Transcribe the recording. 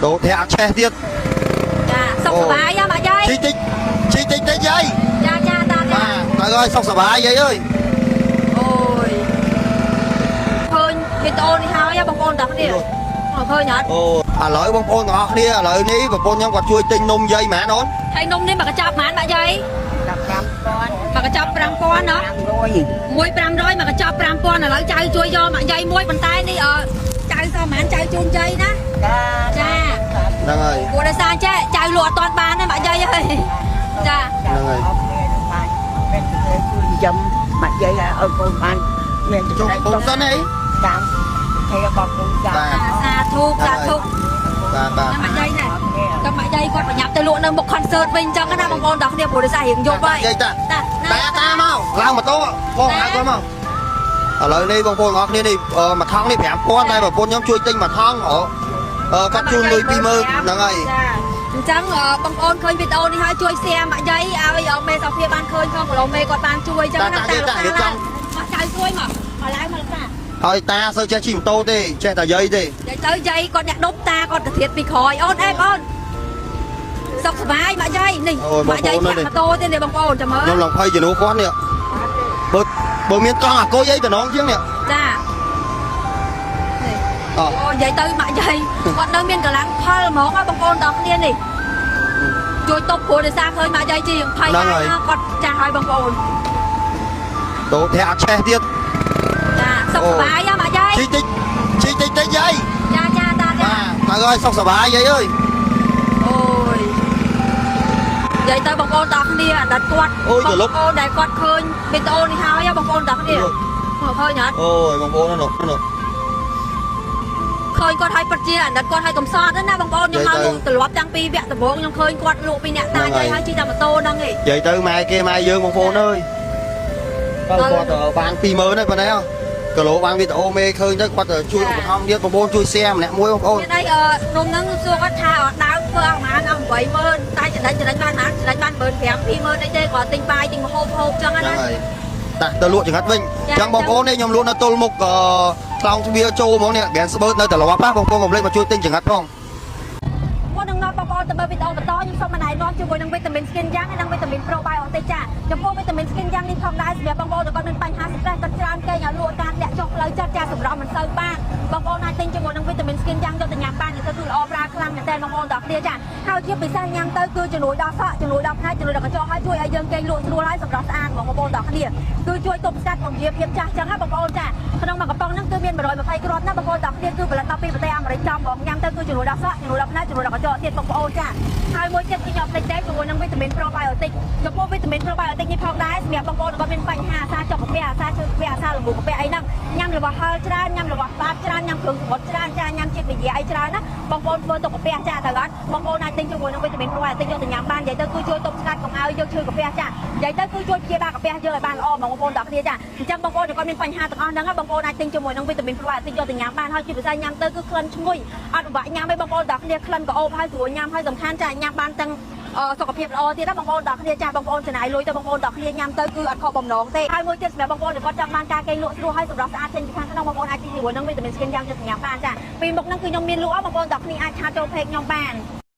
ដូរធាក់អត់ឆេះទៀត ចាសុខសប្បាយហ៎ម៉ាក់យាយ ជីតិចជីតិចតិចយាយ ចាចាតាចា បាទទៅហើយសុខសប្បាយយាយអើយ អូយឃើញវីដេអូនេះហើយបងប្អូនទាំងគ្នាឃើញអត់ អូឥឡូវបងប្អូនទាំងអស់គ្នាឥឡូវនេះប្រពន្ធខ្ញុំគាត់ជួយទិញនំយាយហ្មងអូន ហើយនំនេះមកកញ្ចប់ហ្មងម៉ាក់យាយ 15,000 មកកញ្ចប់5000ណោះ 500 មួយ500មកកញ្ចប់5000ឥឡូវចៅជួយយកម៉ាក់យាយមួយប៉ុន្តែនេះអចៅសប្រហែលចៅជូនយាយណា ចា ចា ហ្នឹងហើយ ព្រោះដោយសារចេះចៅលក់អត់តាន់បានទេម៉ាក់យាយអើយចា ហ្នឹងហើយ អរគ្នាបានមានជួយចំមកយាយឲ្យកូនបានមាន ចុះបងសិនអី តាមទេបងកូនចា បាទ សាធុសាធុ បាទបាទ ណាម៉ាក់យាយណាតែម៉ាក់យាយគាត់ប្រញាប់ទៅលក់នៅមុខ concert វិញអញ្ចឹងណាបងប្អូនទាំងគ្នាព្រោះដោយសាររៀងយប់ហើយ យាយតា តា តាតាមកឡើងម៉ូតូបងហៅគាត់មកឥឡូវនេះបងប្អូនទាំងអស់គ្នានេះមួយថងនេះ5000តែប្រពន្ធខ្ញុំជួយទិញមួយថងអូគាត់ជូនលុយ20000ហ្នឹងហើយ ចាអញ្ចឹងបងប្អូនឃើញវីដេអូនេះហើយជួយ share ម៉ាក់យាយឲ្យមេសុភាបានឃើញផងគីឡូមេគាត់បានជួយអញ្ចឹងណាតាមកចៅជួយមកមកឡើងមកតា ហើយតាសូវចេះជិះម៉ូតូទេចេះតែយាយទេ និយាយទៅយាយគាត់អ្នកដប់តាគាត់ទៅធៀបពីក្រោយអូនអេបអូនសុខសប្បាយម៉ាក់យាយនេះម៉ាក់យាយធាក់ម៉ូតូទេនេះបងប្អូនចាំមើល ខ្ញុំឡើងភ័យជំនួសគាត់នេះបើបើមានកង់អាគុយអីតំណងជាងនេះ ចានេះ អូ អូនិយាយទៅម៉ាក់យាយគាត់នៅមានកម្លាំងផលហ្មងបងប្អូនទាំងគ្នានេះជួយតបព្រោះដោយសារឃើញម៉ាក់យាយជាងភ័យហើយគាត់ចាស់ហើយបងប្អូន ដូរធាក់អត់ឆេះទៀត ចាសុខសប្បាយហ៎ម៉ាក់យាយ ជីតិចជីតិចតិចយាយ ចាចាតាចា បាទទៅហើយសុខសប្បាយយាយអើយ អូយនិយាយទៅបងប្អូនទាំងគ្នាអាណិតគាត់បងប្អូនដែលគាត់ឃើញវីដេអូនេះហើយបងប្អូនទាំងគ្នាឃើញអត់ អូយបងប្អូននោះនោះ ឃើញគាត់ឲ្យពិតជាអាណិតគាត់ឲ្យកំសត់ណាបងប្អូនខ្ញុំមកលក់ត្រឡប់តាំងពីវគ្គដំបូងខ្ញុំឃើញគាត់លក់ពីអ្នកតាយាយហើយជិះតែម៉ូតូហ្នឹងឯង និយាយទៅម៉ែគេម៉ែយើងបងប្អូនអើយទៅគាត់បាន20000ហើយប៉ុណ្ណេះគីឡូបានវីដេអូមេឃើញទៅគាត់ជួយឧបត្ថម្ភទៀតបងប្អូនជួយ share ម្នាក់មួយបងប្អូន មានអីអឺនំហ្នឹងសួរគាត់ថាដើមធ្វើអស់ប្រហែលអស់80000តែចំណេញចំណេញបានប្រហែលចំណេញបាន15000 20000អីទេគាត់ទិញបាយទិញម្ហូបហូបចឹងណា ហ្នឹងហើយតាទៅលក់ចង្រិតវិញអញ្ចឹងបងប្អូននេះខ្ញុំលក់នៅទល់មុខអឺខ្លោងទ្វារចូលហ្មងនេះប្រានស្បឺតនៅត្រឡប់បងប្អូនកុំភ្លេចមកជួយទិញចង្រិតផង មុននឹងនាំបងប្អូនទៅមើលវីដេអូបន្តខ្ញុំសូមណែនាំជាមួយនឹងវីតាមីន Skin Yang និងវីតាមីន Probiotic ចាចំពោះវីតាមីន Skin Yang នេះផងដែរសម្រាប់បងប្អូនដែលគាត់មានបញ្ហា stress គាត់ច្រើនគេងឲ្យលក់ការធ្លាក់ចុះផ្លូវចិត្តចាសម្រាប់មិនសូវបានបងប្អូនអាចទិញជាមួយនឹងវីតាមីន Skin Yang យកទៅញ៉ាំបានទៅគឺល្អប្រើខ្លាំងមែនទែនបងប្អូនទាំងគ្នាចាហើយជាពិសេសញ៉ាំទៅគឺជំនួយដល់សក់ជំនួយដល់ផ្នែកជំនួយដល់កញ្ចក់ហើយជួយឲ្យយើងគេងលក់ស្រួលហើយសម្រាប់ស្អាតបងប្អូនទាំងគ្នាគឺជួយទប់ស្កាត់ពង្រាភាពចាស់ចឹងណាបងប្អូនចាក្នុងមួយកប៉ុងហ្នឹងគឺមាន120គ្រាប់ណាបងប្អូនទាំងគ្នាគឺផលិតមកពីប្រទេសអាមេរិកចំបងញ៉ាំទៅគឺជំនួយដល់សក់ជំនួយដល់ផ្នែកជំនួយដល់កញ្ចក់ទៀតបងប្អូនចាហើយមួយទៀតគឺខ្ញុំភ្លេចទេជាមួយនឹងវីតាមីន probiotic ចំពោះវីតាមីន probiotic នេះផងដែរសម្រាប់បងប្អូនដែលគាត់មានបញ្ហាអាសាចុកកាពះអាសាឈឺកាពះអាសាលំមូកកាពះអីហ្នឹងញ៉ាំរបស់ហឹរច្រើនញ៉ាំរបស់បាបច្រើនញ៉ាំគ្រឿងសមុទ្រច្រើនចាញ៉ាំជាតិវិទ្យាអីច្រើនណាបងប្អូនធ្វើទុកកាពះចាត្រូវអត់បងប្អូនអាចទិញជាមួយនឹងវីតាមីន probiotic យកទៅញ៉ាំបាននិយាយទៅគឺជួយទប់ស្កាត់កុំឲ្យយើងឈឺកាពះចានិយាយទៅគឺជួយព្យាបាលកាពះយើងឲ្យបានល្អបងប្អូនទាំងគ្នាចាអញ្ចឹងបងប្អូនដែលគាត់មានបញ្ហាទាំងអស់ហ្នឹងបងប្អូនអាចទិញជាមួយនឹងវីតាមីន probiotic យកទៅញ៉ាំបានហើយជាពិសេសញ៉ាំទៅគឺក្លិនឈ្ងុយអត់ពិបាកញ៉ាំទេបងប្អូនទាំងគ្នាក្លិនក៏អូបហើយស្រួលញ៉ាំហើយសំខាន់ចាញ៉ាំបានទាំងសុខភាពល្អទៀតណាបងប្អូនទាំងគ្នាចាបងប្អូនចំណាយលុយទៅបងប្អូនទាំងគ្នាញ៉ាំទៅគឺអត់ខកបំណងទេហើយមួយទៀតសម្រាប់បងប្អូនដែលគាត់ចង់បានការគេងលក់ស្រួលហើយសម្រាប់ស្អាតចេញពីខាងក្នុងបងប្អូនអាចទិញជាមួយនឹងវីតាមីន Skin យ៉ាងយកទៅញ៉ាំបានចាពីមុខហ្នឹងគឺខ្ញុំមានលក់បងប្អូនទាំងគ្នាអាចឆាតចូល page ខ្ញុំបាន។